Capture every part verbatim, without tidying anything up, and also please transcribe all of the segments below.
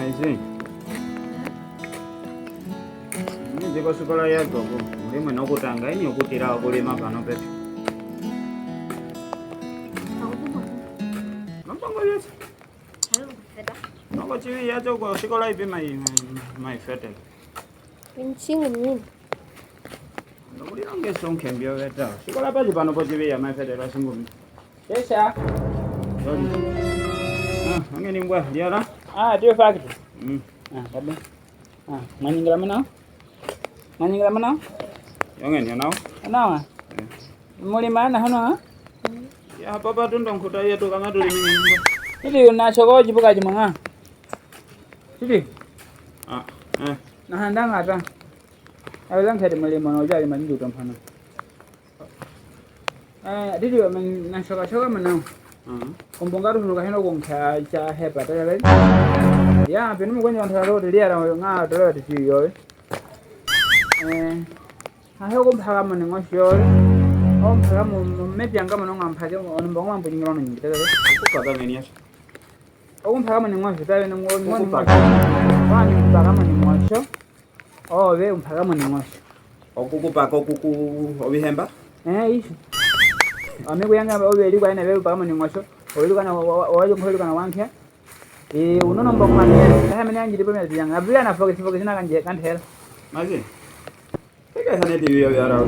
Ezi. Ni ziko sikola yako ku. Uli mwene okutanga, ini okutira okulima pano pepi. Nompango yesi. Nongo chiwi yacho ko sikola ipi mai, mai, mai fete. Nsingu mimi. Nokulira nge sonke mbyo beta. Sikola paji pano po chiwi ya mai fete la singu mimi. Sesa. Sorry. Ah, ange ni mbwa, liara? Ah, dio fakti. Mm. Ah, kabe. Ah, mwanyingila muna? Mwanyingila muna? Yonge ni onao? Onao? Eh. Muli mana hono, ha? Ya, papa tundo nkuta yetu kama tuli mini mbwa. Titi una soko jibuka jimanga. Titi. Ah, eh. Na handa ngata. Awela nkati muli mono jali manjuto mpana. Eh, didi wa men na shoka shoka manau. Mhm. Kumbonga tu huluka heno kong cha, cha hepa, ta ya ben. Ya, penu mo kwenye wanta ro, dia ra nga, ta ra ti yo. Eh, ha he kumpaka mani ngosho. Kumpaka mo, mo me pianga mani nga mpake, ono mbongo mambu nyingiro no nyingiro, ta ya ben. Kumpaka mani ngosho. Kumpaka mani ngosho, ta ya ben, ngosho. Kumpaka. Wani kumpaka mani ngosho. Obe umpaka mani ngosho. Okukupaka okuku obihemba? Eh, ishi. Ame kuyanga obe likwa ina be umpaka mani ngosho. Obe likwa na wa, wa, wa, obe likwa na wankia. Eh, unono mbongo mani. Taha mene anjiri pame yanga. Abira na focus, focus na kanje, kantera. Mazi. Teke sane ti yo yara.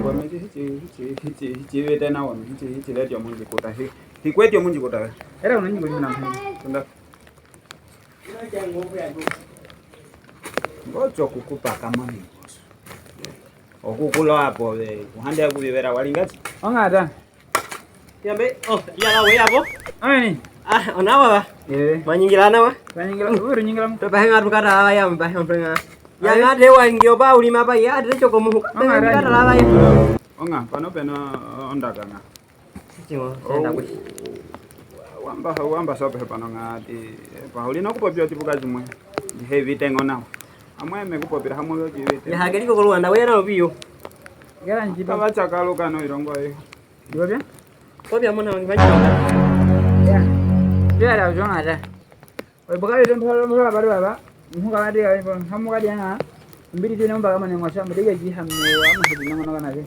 Kwa mezi hichi, hichi, hichi, hichi wete na wami. Hichi, hichi letio munji kuta. Hi, hi kwetio munji kuta. Era unanyi kwa mna. Tunda. Ngocho kukupaka mani ngosho. Okukulo apo, be, kuhande ya kubibera walingati. Ongata. Yambe, oh, yala we apo. Ameni. Ah, onawa ba? Eh. Manyingila nawa? Manyingila, uru nyingila. Pepa henga tukata awa ya mba, henga. Ya ngate wa ngio ba ulima ba ya, te choko muhuka. Ongata. Tukata awa ya. Onga, pano peno ondaka nga. Sitimo, senda kuchi. Wamba, wamba sope pano ngati. Pa huli no kupopio tipuka zimwe. Heavy tengo nao. Amwe me kupopira hamwe yo jivite. Ya hageri ko Rwanda, we na obiyo. Gera njiba. Kaba chakaluka no irongo yo. Ibo bia? Ko bia mona wangi bachi. Ya. Bia ra jonga da. Oyo bukali to mpolo mpolo bari baba. Muka bari ya ko hamu kadi yana. Mbiri tu ne mbaka mani ngosho, mbiri ya jihamu, amu hedi na mwana kana ke.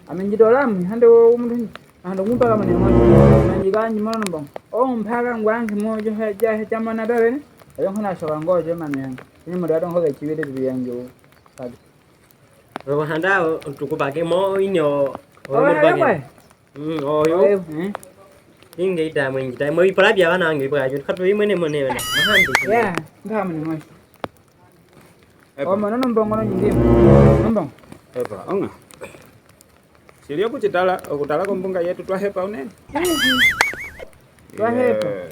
Ame njito lamu, hande wo muntu. Hande kumpaka mani ngosho. Manjika nji mwana mbongo. O mpaka ngwangi mo jo he ja he chamana da bene. Ayo kuna shoka ngojo mani yangu. Ni mo da don ho ga chiwede bi yangu. Kadi. Robo handa o tukupake mo inyo. O handa kwa. Mm, oyo. Oyo, eh. Inge ita mwenji, ita mwe ipara bia bana ange ipara jo. Kato imwene mone wena. Mahandi. Ya, nda mani ngosho. Epa. O mano nombongo no nyingi. Nombongo. Epa, onga. Sili okutitala, okutala kombunga yetu twahepa unene. Twahepa. Yeah.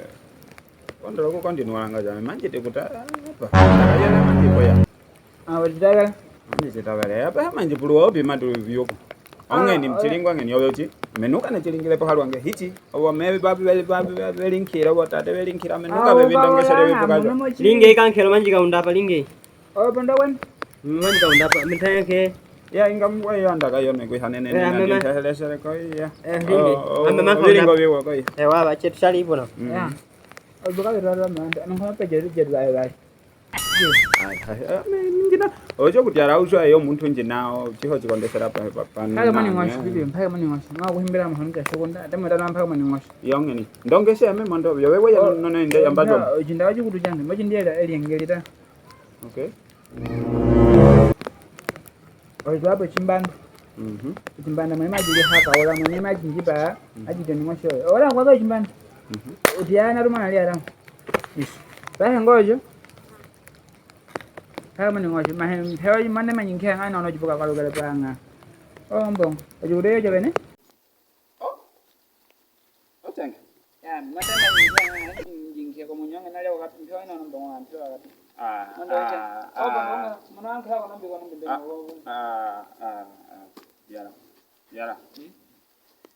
Kondo loku kondi nwalanga jame, manji tikuta, epa. Tala yele manji koya. Ah, wetitala. Manji titala, epa, manji pulu obi madu bioko. Ongeni, ah, mchilingwa ngeni, oyo chi. Menuka na chilingile po halwange, hichi. Obo me babi beli, babi beli, beli nkira, obo tate beli nkira, menuka be bindongo sele be bukajo. Linge kankelo manji ka undapa, linge. Oyo pondo wen. Mani ka undapa, mitayake. Ya, inga mwe yo andaka yo ne kwi hanene ne na dinta hele sele ko ya. Eh, linge. Ame maka undapa. Bilingo biwa ko ya. Eh, wa ba chetu sali ipo na. Ya. Oyo buka biro ro manda, no ko pe jeru jeru ai ai. Ai, ai, ai, me ngina. Ojo kutiara ujo ayo muntu njina o chiho chikondesera pa pa pa. Mpaka mani ngosho bibi, mpaka mani ngosho. Nga kuhimbira mahanu ka shokonda, ate mwe tana mpaka mani ngosho. Yongeni. Ndonge se ame mondo, yo wewe ya no no inde yamba ndo. Ojinda ojo kutu jange, mojindi era eli ngelita. Okay. Oyo apo chimbanda. Mhm. Chimbanda mwe maji haka, ola mwe maji njiba, aji teni ngosho. Ola kwa chimbanda. Mhm. Utiana ruma na liara. Isu. Bahe ngojo. Kama ni ngosho, mahe, mpewa mane manyingi nga no jibuka kwa lugale panga. O mbongo. Ojo kudeyo jabene? Oh. Otenge. Ya, mata na njinge ko munyonge na leo kati mpewa ino mbongo mpewa kati. Ah. Mwana oche. Ah, oh, mbongo, mwana wangu hako nambi kwa nambi mbongo. Ah, ah, ah. Yala. Yala. Hmm?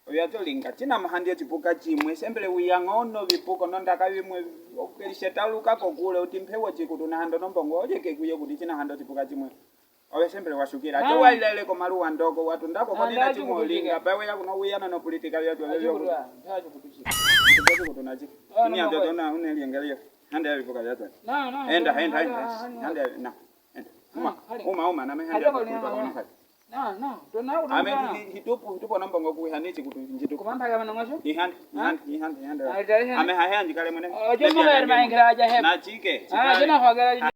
Oyo ato linga. Tina mahandi ya chipuka chimwe. Sembele wiyanga ono bipuko nondaka bimwe. Okeli sheta luka kokule. Uti mpewa chikutu na hando nombongo. Oje ke kuye kuti tina hando chipuka chimwe. Owe sembele wasukila. Ate wailele ko maluwa ndoko, watundako ko dina chimo linga, bawe ya kuno wiyana no politika bia twa bia kuno. Mpaka chikutu na chiki. Ini ya tona une liengele yo. Hande ya ivuka ya tani. Na, na. Enda, enda, enda. Hande, na. Enda. Uma, uma, uma, na me hande ya ivuka ya tani. Na, na. Ame hi-, hitupu, hitupu na mbongo ku haniti kutu njitupu. Ihandi, ihandi, ihandi, ihandi. Ame hahe anji kale mwene. Na chike, chike.